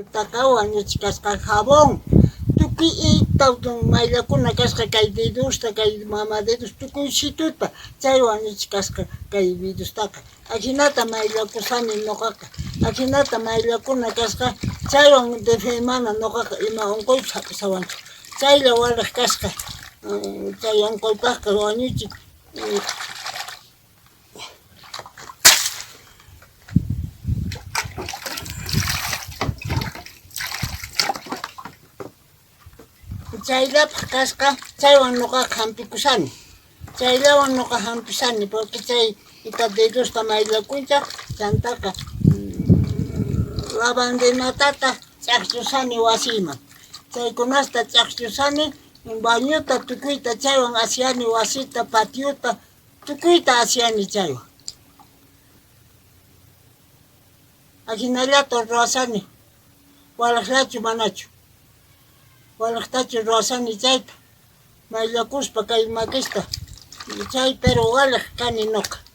Taqa wañuchikasqa jabón. Tukuy ita mayllakuna kasqa kay dedosta, kay mama dedos, tukuy situta chay wañuchikasqa kay virustaqa. Ajinata mayllakusani noqaqa. Ajinata mayllakuna kasqa chaywan mana noqaqa ima onqoypis jap'isawanchu. Chaylla walej kasqa chay onqoypajqa wañuchi. Chayllapaj kasqa, chaywan noqaqa jampikushani. Chayllawan noqa jampishani, porque chay ita dedosta mayllakunchaj, chantaqa lavandinatata ch'ajchushani wasiyman. Chaykunasta ch'ajchushani, bañota tukuyta chaywan asyani wasita, patiota, Tukuyta asyani chaywan. Ajinallata ruwashani, walejllachu manachu? Walejtachu ruwashani chayta, mayllakuspa kay makista chay, pero walej kani noqa.